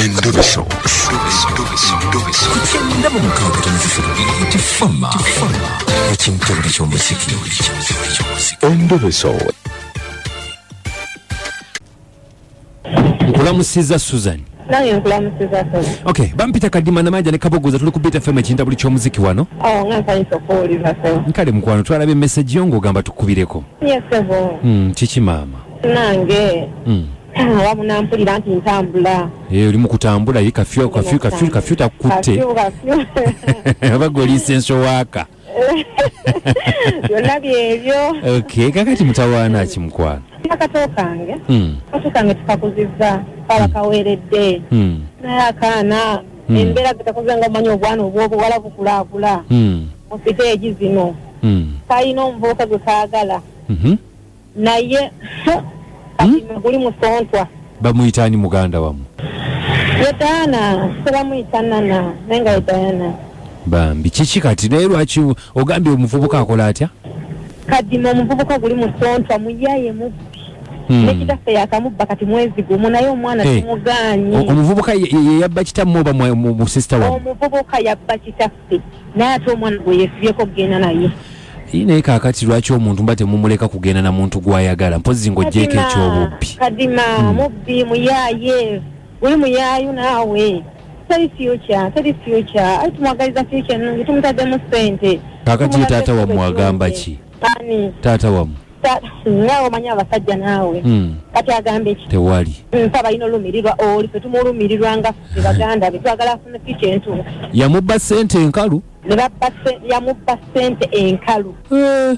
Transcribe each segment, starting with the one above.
Endobeso. Ku 96.3 Tifama ekintobole ky'omuziki. Endobeso. Nkulamusiza, Susan. Nange nkulamusiza, sebo. Okay, bampita Kadima Namanja ne Kabogoza, tuli ku Beat FM, ekintabuli ky'omuziki wano. Oh, nga nsanyusa okuwuliza, sebo. Nkale mukwano, twalaba emessage yo ng'ogamba tukubireko. Ye sebo. Kiki maama? Nange wamu nampulira nti ntambula. Eh, oli mu kutambula ye kafyu kafyu kafyu kafyu takutte. Kafyu kafyu. Oba gwe oli senso waaka? Byonna byebyo. Okay, kakati mutawaana ki, mukwano? Akato kange, akato kange tukakuzizza, kaba kaweredde. Naye akaana, embeera getakoze, nga omanyi obwana obwobuwala bukulaakula mu siteegi zino. Kalina omuvubuka gwe kaagala, naye kati guli musontwa. Bamuyita ani muganda wammwe? Ye Diana, tebamuyita Nana, naye nga ye Diana. Bambi, kiki kati? Naye lwaki ogambye omuvubuka akola atya? Kadima, omuvubuka guli musontwa, muyaye, mubbi. Ne kitaffe yakamubba kati mwezi gumu, naye omwana tumugaanyi. Omuvubuka ye yabba kitammwe oba mu sister wammwe? Omuvubuka yabba kitaffe, naye ate omwana gwe yeesibyeko okugenda naye. Ii, naye kaakati lwaki omuntu mba temumuleka kugenda na muntu gw'ayagala, mpozi ng'oggyeko Kadima, ekyobubbi? Kadima, mubbi, muyaaye, guli muyaayu naawe. Teri future, teri future. Ayi, tumwagaliza future ennungi, tumutaddemu ssente. Kaakati ye Tumulaze taata wammwe ekkubo agamba eddungi. ki? Ani? Taata wammwe. Naawe omanyi abasajja naawe. Kati agamba eki? Tewali. Nfe abalina olumirirwa oli, ffe tumulumirirwa nga ffe baganda be, twagala afune future entuufu. Yamubba ssente enkalu? Ne babba yamubba ssente enkalu.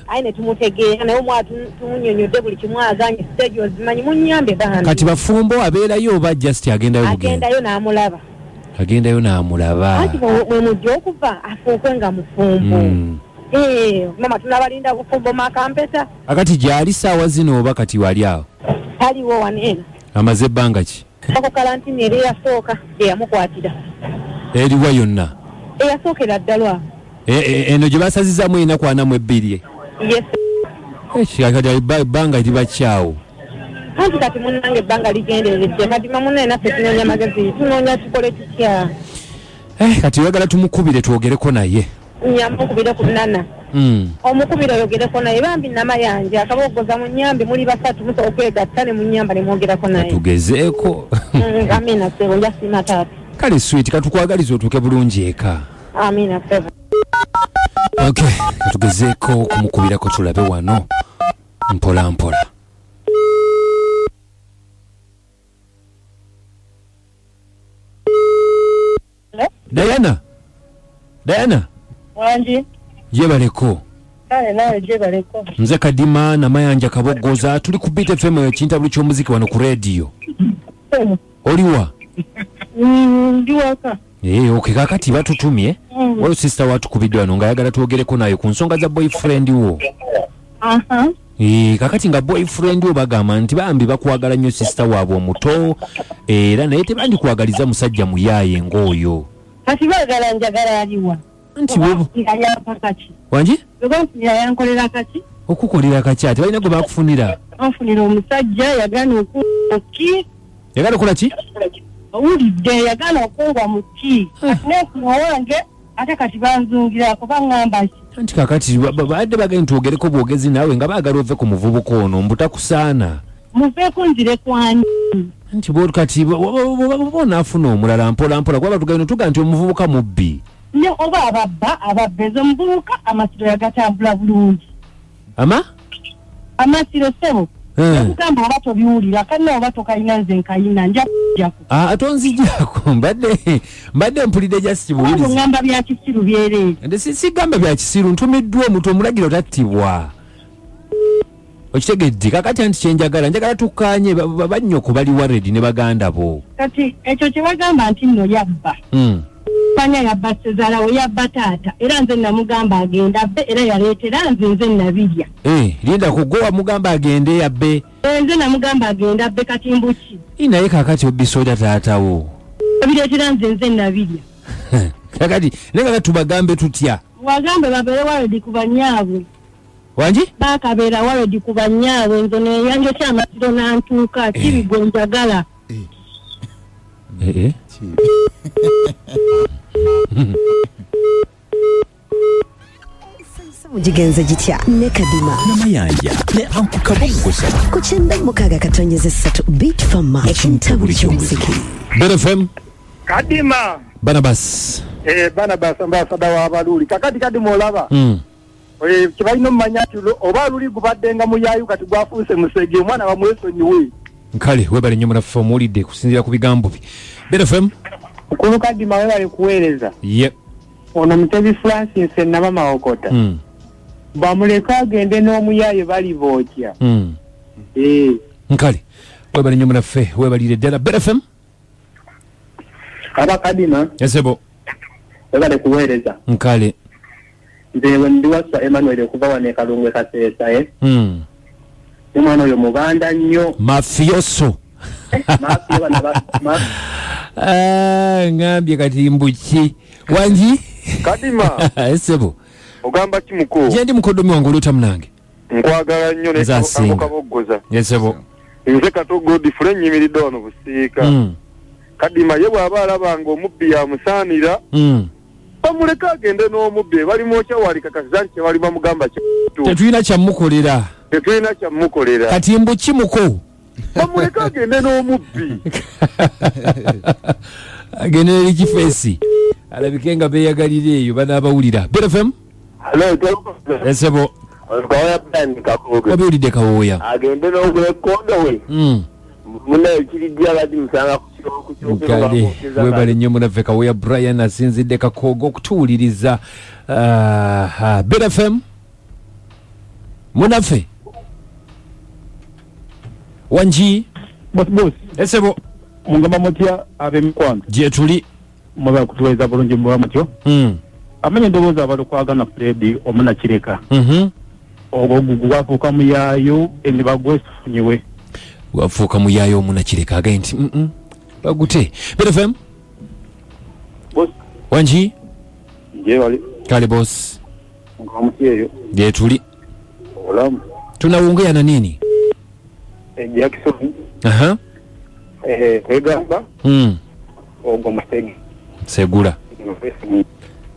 Aye ne tumutegeera, naye omwana tumunyonyodde buli kimu, aganye. Siteegi ozimanyi, munyambe bambi. Kati bafumbo, abeerayo oba just agendayo bugenda? Agendayo n'amulaba. Agendayo n'amulaba. Anti mwe mujja okuva afuuke nga mufumbo. Eh, mama, tunabalinda bufumbo makampeta. Akati gyali saawa zino oba kati wali awo? Taliwo wano eno. Amaze ebbanga ki? Ako kalantini eri eyasooka eyamukwatira. Eriwa yonna? Eyasookera ddala. Eno gye basazizaamu enaku 42? Yes. Kati ebbanga libakyawo. Anti kati munnange ebbanga ligenderedde. Kati mamunnaye, naffe tunoonya magezi, tunoonya tukole tutya. Eh, kati oyagala tumukubire twogereko naye? Nyamba okubire ku Nana. Omukubire oyogereko naye bambi. Namayanja, Akabogoza, munyambe, muli basatu, musobola okwegatta ne munyamba ne mwogerako naye. Tugezeeko. Amina sebo, njasiima taata. Kale sweet, katukwagaliza otuuke bulungi eka. Amina sebo. Okay, katugezeeko okumukubirako tulabe wano mpola mpola. Diana, Diana. Wangi. Gyebaleko. Kale, naawe gyebaleko. Nze Kadima Namayanja Kabogoza, tuli ku Beat FM, ekintabuli ky'omuziki wano ku rediyo. Oliwa? Ndi waka. Eh, okay, kakati batutumye. Waliwo sister watukubidde wano ng'ayagala twogereko naye ku nsonga za boyfriend wo. Eh, kakati nga boyfriend wo bagamba nti bambi bakwagala nnyo sister waabwe omuto, era naye tebandikwagaliza musajja muyaaye ng'oyo. Kati baagala njagala aliwa? Nti Nga yampa kaki? Wangi? Bebanfunira, yankolera kaki? Okukolera kaki? Ati balina gwe bakufunira. Banfunira omusajja yagaana okuki. Yagala okukola ki? Owulidde, yagaana okungwa mu ki. Kati nenfuna owange, ate kati banzungirako, baŋŋamba ki? Anti kakati badde bagenda twogereko bwogezi naawe nga baagala ove ku muvubuka ono, mbu takusaana. Muveeko, nzire kwani? Nti bo kati oba onaafuna omulala mpola mpola, kuba batugenda tuga nti omuvubuka mubbi. Ne oba ababba ababba, ezo omuvubuka amasiro yagatambula bulungi. Ama? Amasiro sebo. Okugamba oba tobiwulira kanna oba tokalina, nze nkayina, nja kujjako. Ah, tonzijako, mbadde mpulidde just Kubanga buwulizi. oŋŋamba bya kisiru byereere. Nde sigamba bya kisiru, ntumiddwa omuntu omulagiro tattibwa, okitegedde? Kakati anti kyenjagala, njagala tukkaanye, bannyoko bali waredi ne baganda bo. Kati ekyo kye bagamba nti nno yabba, manya yabba sezaala we, yabba taata, era nze namugamba agenda abbe, era yaleetera nze, nze nabirya. Eh, linda, ku gwe wamugamba agende yabbe? Eh, nze namugamba agenda abbe. Kati mbuki? Ii, naye kakati obisoda taatawo. Abireetera nze, nze nabirya. Kakati naye kakati tubagambe tutya? Wagambe babeere waredi ku banyaabwe. Wangi? Baakabeera waredi ku banyaabwe. Nze neyanjokya amasiro nantuuka kibi gwe njagala. Eh, eh. Mugigenze gitya ne Kadima Namayanja ne Anku Kaboggoza ku 96.3 Beat Fama, ekintabuli ky'omuziki. Bet FM. Kadima. Barnabas. Barnabas ambassador wa Baluli. Kakati Kadima olaba. Kibalina omumanya nti oba luli gubadde nga muyaayu kati gwafuuse musege, omwana bamwesonyiwe. Nkale webale nnyo munaffe omuwulidde kusinziira ku bigambo bye. Bet FM. Mukulu Kadima webale kuweereza. Yep. Ono Mutebi Francis Nnaba Mawokota. Bamuleke agende n'omuyaaye bali bookya. Nkale webale nnyo munaffe, webalire ddala. Bet FM. Aba Kadima. Esebo. Webale kuweereza. Nkale. Nze ndi Waswa Emmanuel okuva wano e Kalungwe Kaseesa, Omwana oyo mubanda nnyo. Mafioso. Mafio bana ba, Ngambye kati mbuki. Wangi? Kadima. Esebo. Ogamba ki mukulu? Je ndi mukoddomi wange oluta munange. Nkwagala nnyo ne Nze asinga. Kaboggoza. Esebo. Nze Kato Godfrey nnyimiridde wano Busiika. Kadima ye bw'aba alaba ng'omubbi yamusaanira, bamuleke agende n'omubbi, balimwokya wali kakasiza nti kyebali bamugamba kya- Tetulina kyamukolera. Tetulina kyamukolera. Kati mbu ki muko? Bamuleke agende n'omubbi. Agende n'eri kifeesi. Alabike nga beeyagalira eyo banaabawulira. Bet FM? Hello, Esebo. Kawooya Brian Kakooge. Wabiwulidde Kawooya. Agende n'ogwekkondo we. Munaye kirijja bagimusanga ku kiro, ku kiro, Kale, ku kiro, webale nnyo munaffe Kawooya Brian asinzidde Kakooge okutuwuliriza. Bet FM? Munaffe? Wangi? Boss, boss. Esebo. Mungamba mutya ab'emikwano? Gye tuli. Mwebale kutuweereza bulungi muba mutyo. Amanya endowooza abalukwagana Fred omunakireka. Ogwo gwafuuka muyaayu ne bagwesonyiwe. Gwafuuka muyaayu omunakireka agaye nti, bagute. Bet FM? Boss. Wangi? Gye bali. Kale boss. Mungamba mutya eyo? Gye tuli. Olamu. Tunaongea na nini? Jackson. Kwegamba. Ogwo musege. Segula.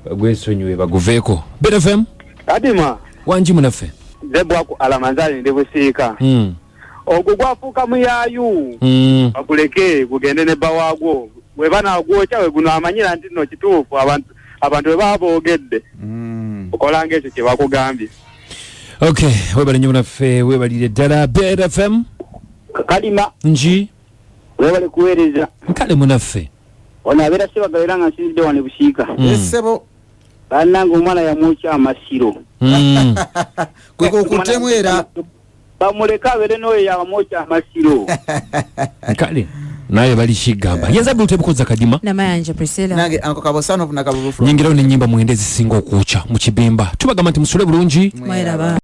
Bagwesonyiwe baguveeko. Bet FM? Kadima. Wangi munaffe? Nze bwaku Alamanzali ndi Busiika. Ogwo gwafuuka muyaayu. Baguleke gugende ne bba waagwo. Bwe banaagwokya we guno amanyira nti nno kituufu abantu bwe baba boogedde. Okola ng'ekyo kye bakugambye. Okay, webale nnyo munaffe, webalire ddala. Bet FM? Kadima. Nji? Webale kuweereza. Nkale munaffe. Ono abeera Ssebagalo era nga nsinzidde wano e Busiika. Essebo. Bannange omwana yamwokya amasiro. Kwe kukuttemu era. Bamuleke abeere n'oyo yamwokya amasiro. Kale. Naye bali kigamba. Yenza Abdul Tebukoza Kadima. Namayanja Priscilla. Nange Uncle Kabosano na Kabubufro. Nyingirawo n'ennyimba mwenda ezisinga okwokya mu kibimba. Tubagamba nti musule bulungi. Mweraba.